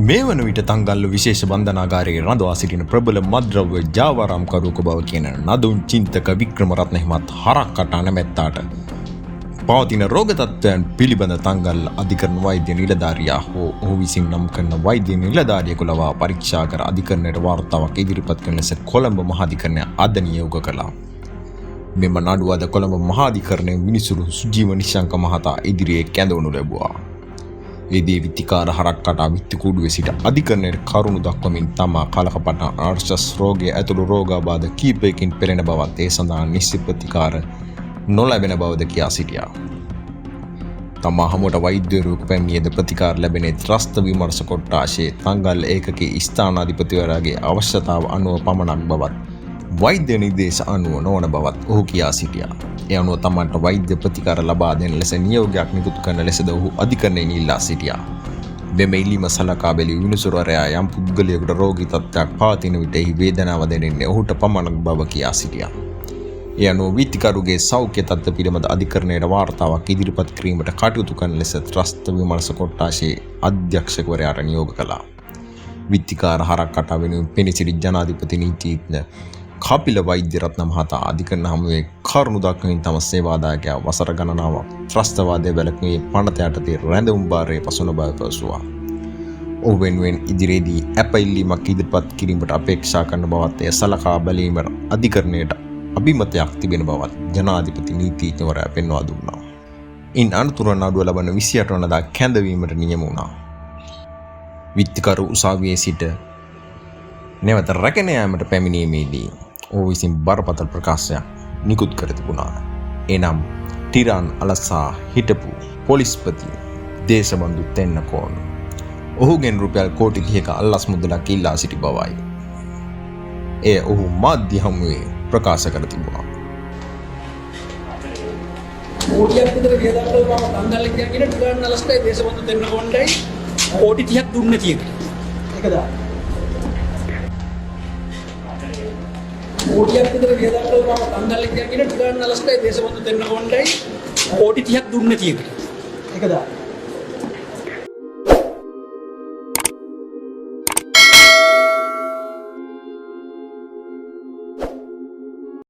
මේ වන විට තංගල්ල විශේෂ බන්ධනාගාරයේ රඳවා සිටින ප්‍රබල මත්ද්‍රව්‍ය ජාවාරම්කරුවෙකු බව කියන නදුන් චින්තක වික්‍රමරත්න හිමත් හරක් කටා නැමැත්තාට පවතින රෝග තත්ත්වයන් පිළිබඳ තංගල්ල අධිකරණ වෛද්‍ය නිලධාරියා හෝ ඔහු විසින් නම් කරන වෛද්‍ය නිලධාරියෙකු ලවා පරීක්ෂා කර අධිකරණයට වාර්තාවක් ඉදිරිපත් කරන ලෙස කොළඹ මහාධිකරණය අද නියෝග කළා. මෙම නඩුව අද කොළඹ මහාධිකරණයේ විනිසුරු සුජීව නිශංක මහතා ඉදිරියේ කැඳවනු ලැබුවා. එදී විත්තිකාර හරක් කටා විත්ති කූඩුවේ සිට අධිකරණයට කරුණු දක්වමින් තමා කලක පටන් ආර්ශස් රෝගය ඇතුළු රෝගාබාධ කීපයකින් පෙළෙන බවත් ඒ සඳහා නිසි ප්‍රතිකාර නොලැබෙන බවද කියා සිටියා. තමා හමුවට වෛද්‍යවරයෙකු පැමිණියද ප්‍රතිකාර ලැබෙන්නේ ත්‍රස්ත විමර්ශ කොට්ටාශයේ තංගල්ල ඒකකයේ ස්ථානාධිපතිවරයාගේ අවශ්‍යතාව අනුව පමණක් බවත් වෛද්‍ය නිර්දේශ අනුව නොවන බවත් ඔහු කියා සිටියා. ඒ අනුව තමන්ට වෛද්‍ය ප්‍රතිකාර ලබා දෙන ලෙස නියෝගයක් නිකුත් කරන ලෙසද ඔහු අධිකරණයෙන් ඉල්ලා සිටියා. මෙම ඉල්ලීම සලකා බැලී විනිසුරුවරයා යම් පුද්ගලයෙකුට රෝගී තත්ත්වයක් පවතින විට එහි වේදනාව දැනෙන්නේ ඔහුට පමණක් බව කියා සිටියා. ඒ අනුව වීතිකරුගේ සෞඛ්‍ය තත්ත්ව පිළිබඳ අධිකරණයට වාර්තාවක් ඉදිරිපත් කිරීමට කටයුතු කරන ලෙස ත්‍රස්ත විමර්ශ කොට්ටාශයේ අධ්‍යක්ෂකවරයාට නියෝග කළා. විත්තිකාර හරක් කටා වෙනුවෙන් පෙනී සිටි ජනාධිපති නීතිඥ කපිල වෛද්‍යරත්න මහතා අධිකරණ හමුවේ කරුණු දක්වමින් තම සේවාදායකයා වසර ගණනාවක් ත්‍රස්තවාදය වැළැක්වීමේ පනත යටතේ රැඳවුම් භාරයේ පසුන බව පැවසුවා. ඔහු වෙනුවෙන් ඉදිරියේදී ඇප ඉල්ලීමක් ඉදිරිපත් කිරීමට අපේක්ෂා කරන බවත් එය සලකා බැලීමට අධිකරණයට අභිමතයක් තිබෙන බවත් ජනාධිපති නීතිඥවරයා පෙන්වා දුන්නා. ඉන් අනතුරුව නඩුව ලබන 28 වනදා කැඳවීමට නියම වුණා. විත්තිකරු උසාවියේ සිට නැවත රැගෙන යාමට පැමිණීමේදී ඔහු විසින් බරපතල ප්‍රකාශයක් නිකුත් කර තිබුණා. එනම් ටිරාන් අලසා හිටපු පොලිස්පති දේශබන්දු තෙන්නකෝන් ඔහුගෙන් රුපියල් කෝටි 30ක අල්ලස් මුදලක් ඉල්ලා සිටි බවයි. එය ඔහු මාධ්‍ය හමුවේ ප්‍රකාශ කර තිබුණා. කෝටියක් විතර වියදම් කරලා මම තංගල්ල කියන ටිරාන් අලස්ටයි දේශබන්දු තෙන්නකෝන්ටයි කෝටි 30ක් දුන්නේ නැති එකට. ඒක දාන්න. කෝටියක් විතර වියදම් කරලා මම තංගල්ල කියන ටිරාන් අලස්ටයි දේශබන්දු තෙන්නකෝන්ටයි කෝටි 30ක් දුන්නේ නැති එකට. ඒක දාන්න.